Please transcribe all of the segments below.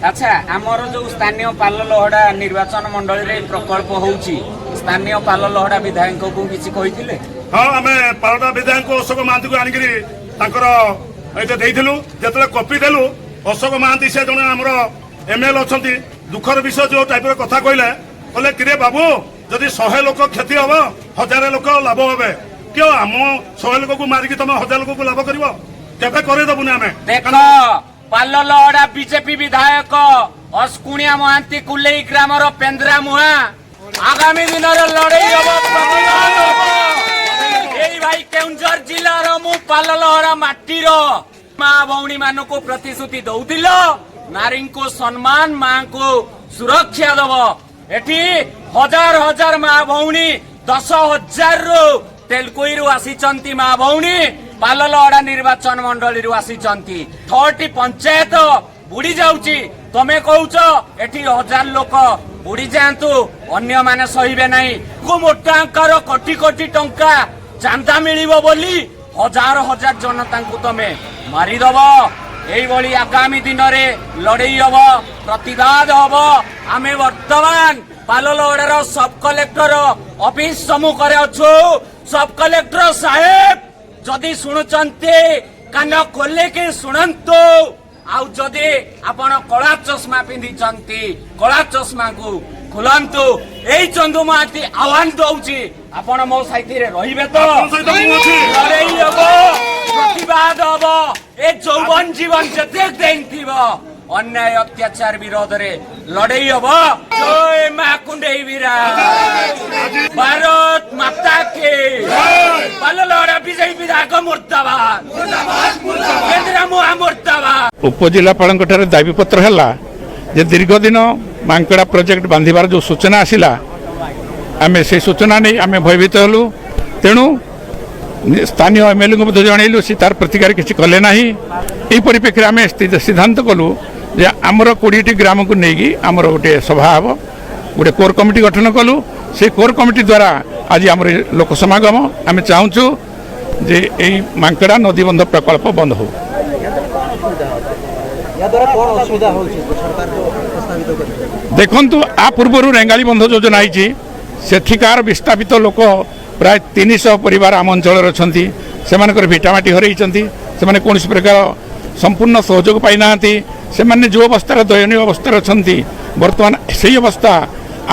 ଆଚ୍ଛା, ଆମର ଯୋଉ ସ୍ଥାନୀୟ ପାଲଲହଡା ନିର୍ବାଚନ ମଣ୍ଡଳୀରେ ପ୍ରକଳ୍ପ ହଉଛି, ସ୍ଥାନୀୟ ପାଲଲହଡା ବିଧାୟକଙ୍କୁ କିଛି କହିଥିଲେ? ହଁ, ଆମେ ପାଲଟା ବିଧାୟକ ଅଶୋକ ମହାନ୍ତିକୁ ଆଣିକିରି ତାଙ୍କର ଏଇଟା ଦେଇଥିଲୁ। ଯେତେବେଳେ କପି ଦେଲୁ, ଅଶୋକ ମହାନ୍ତି, ସେ ଜଣେ ଆମର ଏମଏଲଏ ଅଛନ୍ତି, ଦୁଃଖର ବିଷୟ, ଯୋଉ ଟାଇପର କଥା କହିଲେ, କହିଲେ, "କିରେ ବାବୁ, ଯଦି 100 ଲୋକ କ୍ଷତି ହବ, 1000 ଲୋକ ଲାଭ ହେବେ।" କିয় ଆମ 100 ଲୋକକୁ ମାରିକି ତମେ 1000 ଲୋକକୁ ଲାଭ କରିବ? କେବେ କରେଇଦବୁନି ଆମେ। ଦେଖ, ପାଲଲହଡା ବିଜେପି ବିଧାୟକ ଅସ୍କୁଣିଆ ମହାନ୍ତି, କୁଲେଇ ଗ୍ରାମର ପେନ୍ଦ୍ରା ମୁହାଁ, ଆଗାମୀ ଦିନରେ ଲଢେଇ ହବ, ପ୍ରତିବାଦ ହବ। ଏଇ ଭାଇ କେଉଁଝର ଜିଲ୍ଲାର, ମୁଁ ପାଲଲହଡା ମାଟିର। ମା ଭଉଣୀ ମାନଙ୍କୁ ପ୍ରତିଶ୍ରୁତି ଦଉଥିଲ, ନାରୀଙ୍କୁ ସମ୍ମାନ, ମାଙ୍କୁ ସୁରକ୍ଷା ଦବ। ଏଠି ହଜାର ହଜାର ମା ଭଉଣୀ, 10,000ରୁ ତେଲକୋଇରୁ ଆସିଛନ୍ତି ମା ଭଉଣୀ, ପାଲଲହଡା ନିର୍ବାଚନ ମଣ୍ଡଳୀରୁ ଆସିଛନ୍ତି। 6ଟି ପଞ୍ଚାୟତ ବୁଡି ଯାଉଛି। ତମେ କହୁଛ ଏଠି 1000 ଲୋକ ବୁଡି ଯାଆନ୍ତୁ, ଅନ୍ୟମାନେ ସହିବେ ନାହିଁ। କୋଉ ମୋଟା ଆକାର କୋଟି କୋଟି ଟଙ୍କା ଚାନ୍ଦା ମିଳିବ ବୋଲି ହଜାର ହଜାର ଜନତାଙ୍କୁ ତମେ ମାରିଦବ? ଏଇଭଳି ଆଗାମୀ ଦିନରେ ଲଢେଇ ହବ, ପ୍ରତିବାଦ ହବ। ଆମେ ବର୍ତ୍ତମାନ ପାଲଲହଡାର ସବ୍ କଲେକ୍ଟର ଅଫିସ ସମ୍ମୁଖରେ ଅଛୁ। ସବ୍ କଲେକ୍ଟର ସାହେବ ଯଦି ଶୁଣୁଛନ୍ତି, କାନ ଖୋଲିକି ଶୁଣନ୍ତୁ। ଆଉ ଯଦି ଆପଣ କଳା ଚଷମା ପିନ୍ଧିଛନ୍ତି, କଳା ଚଷମାକୁ ଖୋଲନ୍ତୁ। ଏଇ ଚନ୍ଦୁ ମହାନ୍ତି ଆହ୍ୱାନ ଦଉଛି, ଆପଣ ମୋ ସାଥିରେ ରହିବେ ତ? ଆପଣଙ୍କ ସହିତ ମୁଁ ଅଛି। ଲଢେଇ ହବ, ପ୍ରତିବାଦ ହବ। ଏ ଯୌବନ ଜୀବନ ଯେତେ ଦେଇଥିବ, ଅନ୍ୟାୟ ଅତ୍ୟାଚାର ବିରୋଧରେ ଲଢେଇ ହବ। ଜୟ ମା କୁଣ୍ଡେଇ ବୀରା, ଭାରତ ମାତା କି। ପାଲଲହଡା ବିଜେପି ବିଧାୟକ ମୁର୍ଦାବାଦ, କେନ୍ଦ୍ର ମୁହାଁ ମୁର୍ଦାବାଦ। ଉପଜିଲ୍ଲାପାଳଙ୍କ ଠାରେ ଦାବିପତ୍ର ହେଲା ଯେ ଦୀର୍ଘଦିନ ମାଙ୍କଡ଼ା ପ୍ରୋଜେକ୍ଟ ବାନ୍ଧିବାର ଯେଉଁ ସୂଚନା ଆସିଲା, ଆମେ ସେଇ ସୂଚନା ନେଇ ଆମେ ଭୟଭୀତ ହେଲୁ। ତେଣୁ ସ୍ଥାନୀୟ ଏମ୍ଏଲ୍ଏଙ୍କୁ ମଧ୍ୟ ଜଣାଇଲୁ, ସେ ତାର ପ୍ରତିକାର କିଛି କଲେ ନାହିଁ। ଏହି ପରିପ୍ରେକ୍ଷୀରେ ଆମେ ସିଦ୍ଧାନ୍ତ କଲୁ ଯେ ଆମର 20ଟି ଗ୍ରାମକୁ ନେଇକି ଆମର ଗୋଟିଏ ସଭା ହେବ। ଗୋଟେ କୋର୍ କମିଟି ଗଠନ କଲୁ। ସେଇ କୋର୍ କମିଟି ଦ୍ୱାରା ଆଜି ଆମର ଏ ଲୋକ ସମାଗମ। ଆମେ ଚାହୁଁଛୁ ଯେ ଏଇ ମାଙ୍କଡ଼ା ନଦୀବନ୍ଧ ପ୍ରକଳ୍ପ ବନ୍ଦ ହେଉ। ଏହାଦ୍ୱାରା କ'ଣ ଅସୁବିଧା ହେଉଛି, ସରକାର ଯେଉଁ ପ୍ରସ୍ତାବିତ କରିଛନ୍ତି? ଦେଖନ୍ତୁ, ଆ ପୂର୍ବରୁ ରେଙ୍ଗାଳି ବନ୍ଧ ଯୋଜନା ହେଇଛି। ସେଠିକାର ବିସ୍ଥାପିତ ଲୋକ ପ୍ରାୟ 300 ପରିବାର ଆମ ଅଞ୍ଚଳରେ ଅଛନ୍ତି। ସେମାନଙ୍କର ଭିଟାମାଟି ହରାଇଛନ୍ତି। ସେମାନେ କୌଣସି ପ୍ରକାର ସମ୍ପୂର୍ଣ୍ଣ ସହଯୋଗ ପାଇନାହାନ୍ତି। ସେମାନେ ଯେଉଁ ଅବସ୍ଥାରେ, ଦୟନୀୟ ଅବସ୍ଥାରେ ଅଛନ୍ତି ବର୍ତ୍ତମାନ, ସେଇ ଅବସ୍ଥା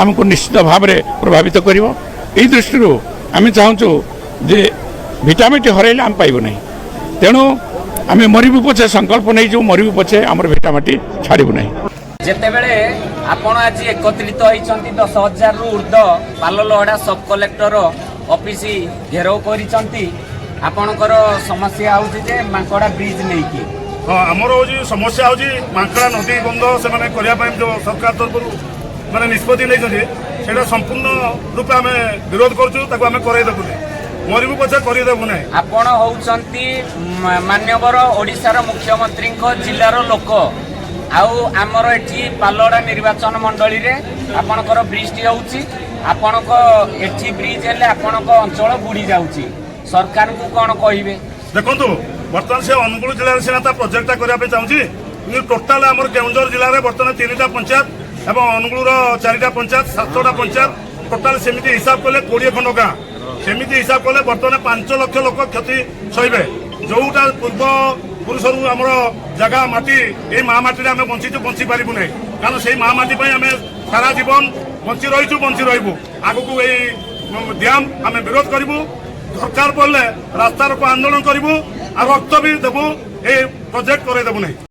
ଆମକୁ ନିଶ୍ଚିତ ଭାବରେ ପ୍ରଭାବିତ କରିବ। ଏଇ ଦୃଷ୍ଟିରୁ ଆମେ ଚାହୁଁଛୁ ଯେ ଭିଟାମାଟି ହରାଇଲେ ଆମେ ପାଇବୁ ନାହିଁ। ତେଣୁ ଆମେ ମରିବୁ ପଛେ, ସଂକଳ୍ପ ନେଇଛୁ, ମରିବୁ ପଛେ ଆମର ଭିଟାମାଟି ଛାଡ଼ିବୁ ନାହିଁ। ଯେତେବେଳେ ଆପଣ ଆଜି ଏକତ୍ରିତ ହେଇଛନ୍ତି, 10,000ରୁ ଉର୍ଦ୍ଧ୍ୱ ପାଲଲହଡା ସବ୍ କଲେକ୍ଟର ଅଫିସ ଘେରାଉ କରିଛନ୍ତି, ଆପଣଙ୍କର ସମସ୍ୟା ହେଉଛି ଯେ ମାଙ୍କଡ଼ା ବ୍ରିଜ ନେଇକି। ହଁ, ଆମର ହଉଛି ସମସ୍ୟା ହଉଛି ମାଙ୍କଡ଼ା ନଦୀ ବନ୍ଧ ସେମାନେ କରିବା ପାଇଁ ଯୋଉ ସରକାର ତରଫରୁ ମାନେ ନିଷ୍ପତ୍ତି ନେଇଛନ୍ତି, ସେଇଟା ସମ୍ପୂର୍ଣ୍ଣ ରୂପେ ଆମେ ବିରୋଧ କରୁଛୁ। ତାକୁ ଆମେ କରେଇ ଦେବୁନି, ମରିବୁ ପଛେ କରେଇଦେବୁ ନାହିଁ। ଆପଣ ହଉଛନ୍ତି ମାନ୍ୟବର ଓଡ଼ିଶାର ମୁଖ୍ୟମନ୍ତ୍ରୀଙ୍କ ଜିଲ୍ଲାର ଲୋକ। ଆଉ ଆମର ଏଠି ପାଲଲହଡ଼ା ନିର୍ବାଚନ ମଣ୍ଡଳୀରେ ଆପଣଙ୍କର ବ୍ରିଜଟି ହେଉଛି। ଆପଣଙ୍କ ଏଠି ବ୍ରିଜ ହେଲେ ଆପଣଙ୍କ ଅଞ୍ଚଳ ବୁଡ଼ି ଯାଉଛି। ସରକାରଙ୍କୁ କ'ଣ କହିବେ? ଦେଖନ୍ତୁ, ବର୍ତ୍ତମାନ ସେ ଅନୁଗୁଳ ଜିଲ୍ଲାରେ ସିନା ତା ପ୍ରୋଜେକ୍ଟଟା କରିବା ପାଇଁ ଚାହୁଁଛି, କିନ୍ତୁ ଟୋଟାଲ ଆମର କେଉଁଝର ଜିଲ୍ଲାରେ ବର୍ତ୍ତମାନ ତିନିଟା ପଞ୍ଚାୟତ ଏବଂ ଅନୁଗୁଳର ଚାରିଟା ପଞ୍ଚାୟତ, ସାତଟା ପଞ୍ଚାୟତ, ଟୋଟାଲ ସେମିତି ହିସାବ କଲେ 20 ଖଣ୍ଡ ଗାଁ। ସେମିତି ହିସାବ କଲେ ବର୍ତ୍ତମାନ 5 ଲକ୍ଷ ଲୋକ କ୍ଷତି ସହିବେ। ଯୋଉଟା ପୂର୍ବ ପୁରୁଷରୁ ଆମର ଜାଗା ମାଟି, ଏଇ ମା ମାଟିରେ ଆମେ ବଞ୍ଚିଛୁ, ବଞ୍ଚି ପାରିବୁ ନାହିଁ। କାରଣ ସେଇ ମା ମାଟି ପାଇଁ ଆମେ ସାରା ଜୀବନ ବଞ୍ଚି ରହିଛୁ, ବଞ୍ଚି ରହିବୁ ଆଗକୁ। ଏଇ ଡ୍ୟାମ୍ ଆମେ ବିରୋଧ କରିବୁ। ଦରକାର ପଡ଼ିଲେ ରାସ୍ତାରୋକ ଆନ୍ଦୋଳନ କରିବୁ ଆଉ ରକ୍ତ ବି ଦେବୁ, ଏଇ ପ୍ରୋଜେକ୍ଟ କରେଇଦେବୁ ନାହିଁ।